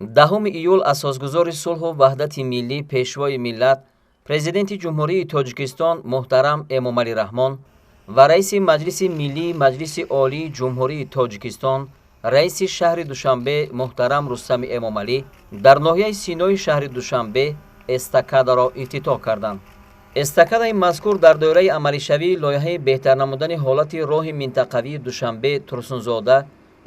10 июл асосгузори сулҳу ваҳдати миллӣ, Пешвои миллат, Президенти Ҷумҳурии Тоҷикистон муҳтарам Эмомалӣ Раҳмон ва раиси Маҷлиси Миллии Маҷлиси Олии Ҷумҳурии Тоҷикистон, раиси шаҳри Душанбе муҳтарам Рустами Эмомалӣ дар ноҳияи Синои шаҳри Душанбе эстакадаро ифтитоҳ карданд. Эстакадаи мазкур дар доираи амалишавии лоиҳаи беҳтар намудани ҳолати роҳи минтақавии Душанбе Турсунзода,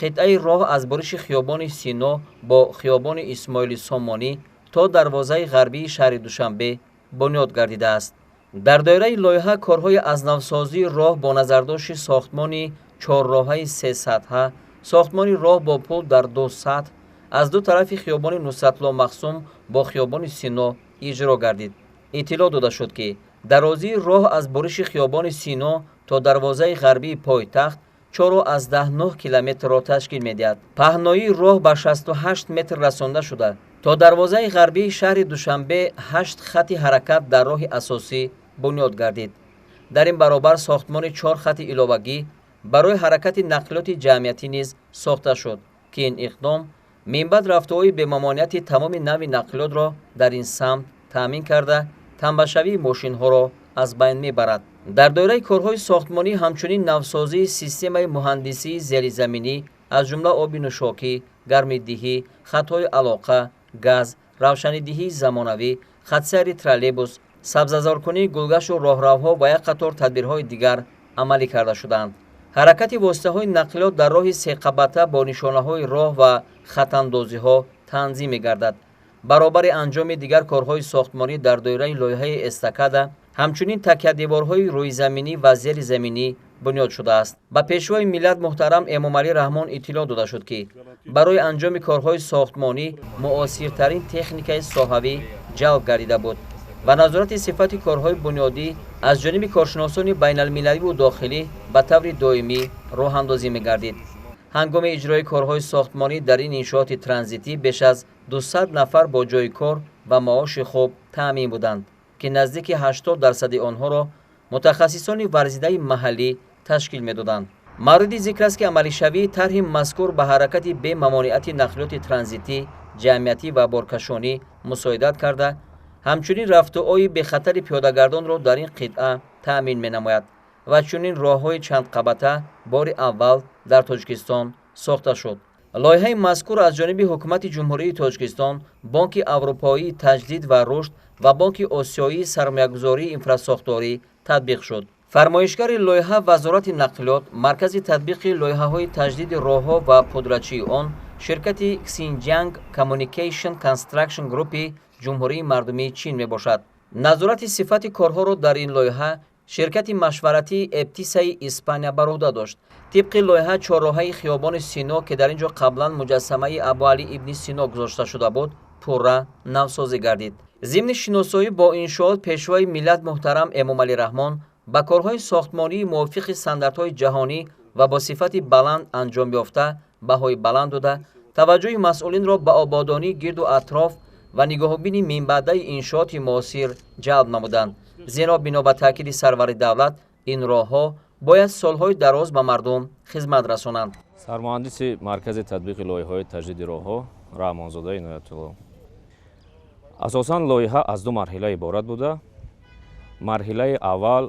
қитъаи роҳ аз буриши хиёбони Сино бо хиёбони Исмоили Сомонӣ то дарвозаи ғарбии шаҳри Душанбе бунёд гардидааст. Дар доираи лоиҳа корҳои аз навсозии роҳ бо назардошти сохтмони чорроҳаи сесатҳа, сохтмони роҳ бо пул дар ду сатҳ аз ду тарафи хиёбони Нусратулло Махсум бо хиёбони Сино иҷро гардид. Иттилоъ дода шуд, ки дарозии роҳ аз буриши хиёбони Сино то дарвозаи ғарбии пойтахт 4,9 километрро ташкил медиҳад. Паҳноии роҳ ба 68 метр расонда шуда, то дарвозаи ғарбии шаҳри Душанбе ҳашт хати ҳаракат дар роҳи асосӣ бунёд гардид. Дар ин баробар сохтмони чор хати иловагӣ барои ҳаракати нақлиёти ҷамъиятӣ низ сохта шуд, ки ин иқдом минбаъд рафтуои бемамониати тамоми навъи нақлиётро дар ин самт таъмин карда, тамбашавии мошинҳоро аз байн мебарад. Дар доираи корҳои сохтмонӣ ҳамчунин навсозии системаи муҳандисии зеризаминӣ, аз ҷумла оби нӯшокӣ, гармидиҳӣ, хатҳои алоқа, газ, равшанидиҳии замонавӣ, хатсайри троллейбус, сабзазоркунии гулгашту роҳравҳо ва як қатор тадбирҳои дигар амалӣ карда шуданд. Ҳаракати воситаҳои нақлиёт дар роҳи секабата бо нишонаҳои роҳ ва хатандозиҳо танзим мегардад. Баробари анҷоми дигар корҳои сохтмонӣ дар доираи лоиҳаи эстакада ҳамчунин такядеворҳои рӯизаминӣ ва зеризаминӣ бунёд шудааст. Ба Пешвои миллат муҳтарам Эмомалӣ Раҳмон иттилоъ дода шуд, ки барои анҷоми корҳои сохтмонӣ муосиртарин техникаи соҳавӣ ҷалб гардида буд ва назорати сифати корҳои бунёдӣ аз ҷониби коршиносони байналмилаливу дохилӣ ба таври доимӣ роҳандозӣ мегардид. Ҳангоми иҷрои корҳои сохтмонӣ дар ин иншооти транзитӣ беш аз 200 нафар бо ҷойи кор ва маоши хуб таъмин буданд, ки наздики 80 дарсади онҳоро мутахассисони варзидаи маҳаллӣ ташкил медоданд. Мавриди зикр аст, ки амалишавии тарҳи мазкур ба ҳаракати бемамониати нақлиёти транзитӣ, ҷамъиятӣ ва боркашонӣ мусоидат карда, ҳамчунин рафтуои бехатари пиёдагардонро дар ин қитъа таъмин менамояд ва чунин роҳҳои чандқабата бори аввал дар Тоҷикистон сохта шуд. Лоиҳаи мазкур аз ҷониби Ҳукумати Ҷумҳурии Тоҷикистон, Бонки Аврупоии таҷдид ва рушд ва Бонки Осиёии сармоягузории инфрасохторӣ татбиқ шуд. Фармоишгари лоиҳа Вазорати нақлиёт, маркази татбиқи лоиҳаҳои таҷдиди роҳҳо ва пудрачии он ширкати Xinjiang Communication Construction Group Ҷумҳурии Мардумии Чин мебошад. Назорати сифати корҳоро дар ин лоиҳа ширкати машваратии Эптисаи Испания бар уҳда дошт. Тибқи лоиҳа, чорроҳаи хиёбони Сино, ки дар ин ҷо қаблан муҷассамаи Абуалӣ ибни Сино гузошта шуда буд, пурра навсозӣ гардид. Зимни шиносоӣ бо иншоот Пешвои миллат муҳтарам Эмомалӣ Раҳмон ба корҳои сохтмонии мувофиқи стандартҳои ҷаҳонӣ ва бо сифати баланд анҷом ёфта баҳои баланд дода, таваҷҷӯҳи масъулинро ба ободонии гирду атроф ва нигоҳубини минбаъдаи иншооти муосир ҷалб намуданд, зеро бино ба таъкиди сарвари давлат ин роҳҳо бояд солҳои дароз ба мардум хизмат расонанд. Сармуҳандиси маркази татбиқи лоиҳаҳои таҷдиди роҳҳо Раҳмонзода Иноятулло. Асосан лоиҳа аз ду марҳила иборат буда. Марҳилаи аввал,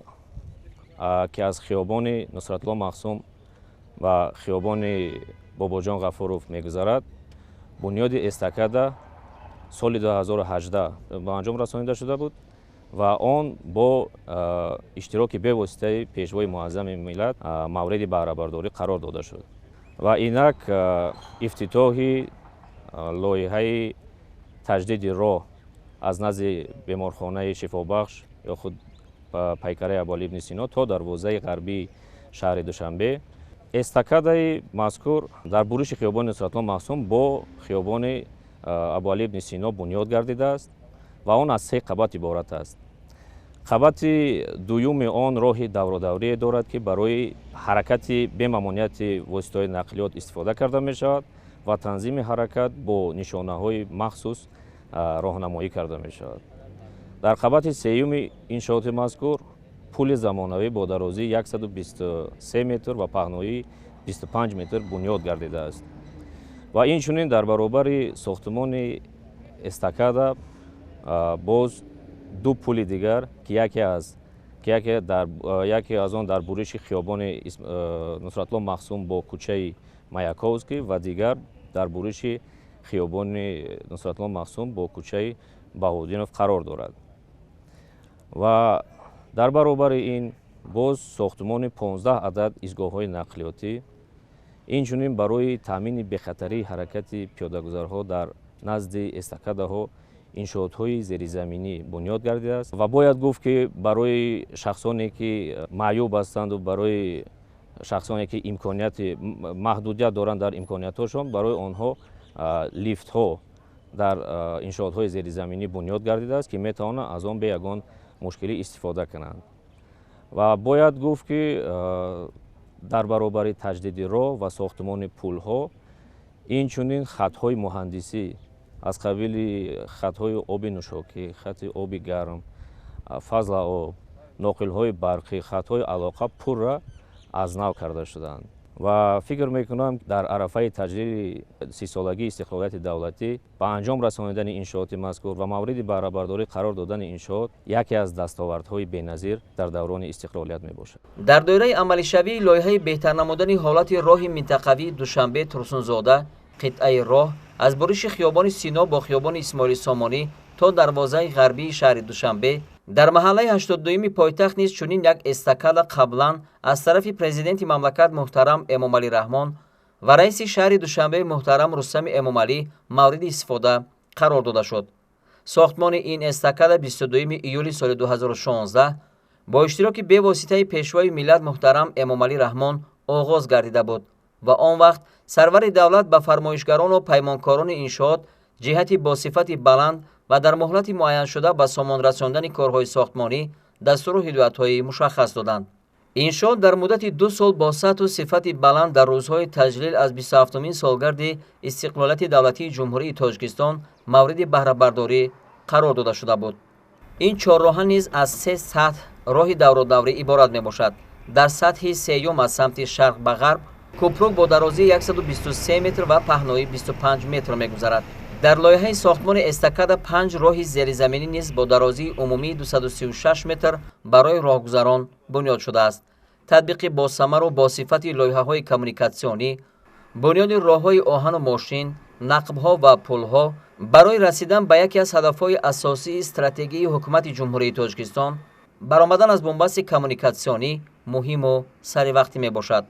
ки аз хиёбони Нусратулло Махсум ва хиёбони Бобоҷон Ғафуров мегузарад, бунёди эстакада соли 2018 ба анҷом расонида шуда буд ва он бо иштироки бевоситаи Пешвои муаззами миллат мавриди баҳрабардорӣ қарор дода шуд. Ва инак ифтитоҳи лоиҳаи таҷдиди роҳ аз назди беморхонаи Шифобахш ё худ пайкараи Абуалӣ ибни Сино то дарвозаи ғарбии шаҳри Душанбе. Эстакадаи мазкур дар буриши хиёбони Нусратулло Махсум бо хиёбони Абуалӣ ибни Сино бунёд гардидааст ва он аз се қабат иборат аст. Қабати дуюми он роҳи давродаврие дорад, ки барои ҳаракати бемамонияти воситаҳои нақлиёт истифода карда мешавад ва танзими ҳаракат бо нишонаҳои махсус роҳнамоӣ карда мешавад. Дар қабати сеюми иншооти мазкур пули замонавӣ бо дарозии 123 метр ва паҳноии 25 метр бунёд гардидааст. Ва инчунин дар баробари сохтмони эстакада боз ду пули дигар, ки яке аз он дар буриши хиёбони Нусратулло Маҳсум бо кӯчаи Маяковский ва дигар дар буриши хиёбони Нусратулло Маҳсум бо кӯчаи Баҳоуддинов қарор дорад. Ва дар баробари ин боз сохтмони 15 адад истгоҳҳои нақлиётӣ, инчунин барои таъмини бехатарии ҳаракати пиёдагузарҳо дар назди эстакадаҳо иншоотҳои зеризаминӣ бунёд гардидааст. Ва бояд гуфт, ки барои шахсоне ки маъюб ҳастанду барои шахсоне ки имконияти маҳдудият доранд дар имкониятҳошон, барои онҳо лифтҳо дар иншоотҳои зеризаминӣ бунёд гардидааст, ки метавонанд аз он бе ягон мушкилӣ истифода кунанд. Ва бояд гуфт, ки дар баробари таҷдиди роҳ ва сохтмони пулҳо, инчунин хатҳои муҳандисӣ аз қабили хатҳои оби нӯшокӣ, хати оби гарм, фазлаоб, ноқилҳои барқӣ, хатҳои алоқа пурра аз нав карда шуданд. Ва фикр мекунам, дар арафаи таҷлили 30-солагии истиқлолияти давлатӣ ба анҷом расонидани иншооти мазкур ва мавриди баҳрабардорӣ қарор додани иншоот яке аз дастовардҳои беназир дар даврони истиқлолият мебошад. Дар доираи амалишавии лоиҳаи беҳтар намудани ҳолати роҳи минтақавии Душанбе Турсунзода, қитъаи роҳ аз буриши хиёбони Сино бо хиёбони Исмоили Сомонӣ то дарвозаи ғарбии шаҳри Душанбе дар маҳаллаи 82-юми пойтахт низ чунин як эстакада қаблан аз тарафи президенти мамлакат муҳтарам Эмомалӣ Раҳмон ва раиси шаҳри Душанбе муҳтарам Рустами Эмомалӣ мавриди истифода қарор дода шуд. Сохтмони ин эстакада 22 июли соли 2016 бо иштироки бевоситаи пешвои миллат муҳтарам Эмомалӣ Раҳмон оғоз гардида буд ва он вақт сарвари давлат ба фармоишгарону паймонкорони иншоот ҷиҳати бо сифати баланд ва дар муҳлати муайяншуда ба сомон расондани корҳои сохтмонӣ дастуру ҳидоятҳои мушаххас доданд. Иншоот дар муддати 2 сол бо сатҳу сифати баланд дар рӯзҳои таҷлил аз 27-умин солгарди истиқлолияти давлатии Ҷумҳурии Тоҷикистон мавриди баҳрабардорӣ қарор дода шуда буд. Ин чорроҳа низ аз се сатҳ роҳи даврудаврӣ иборат мебошад. Дар сатҳи сеюм аз самти шарқ ба ғарб кӯпрук бо дарозии 123 метр ва паҳноии 25 метр мегузарад. Дар лоиҳаи сохтмони эстакада 5 роҳи зеризаминӣ низ бо дарозии умумии 236 метр барои роҳгузарон бунёд шудааст. Татбиқи босамару бо сифати лоиҳаҳои коммуникатсионӣ, бунёди роҳҳои оҳану мошин, нақбҳо ва пулҳо барои расидан ба яке аз ҳадафҳои асосии стратегии ҳукумати Ҷумҳурии Тоҷикистон баромадан аз бунбасти коммуникатсионӣ муҳиму саривақтӣ мебошад.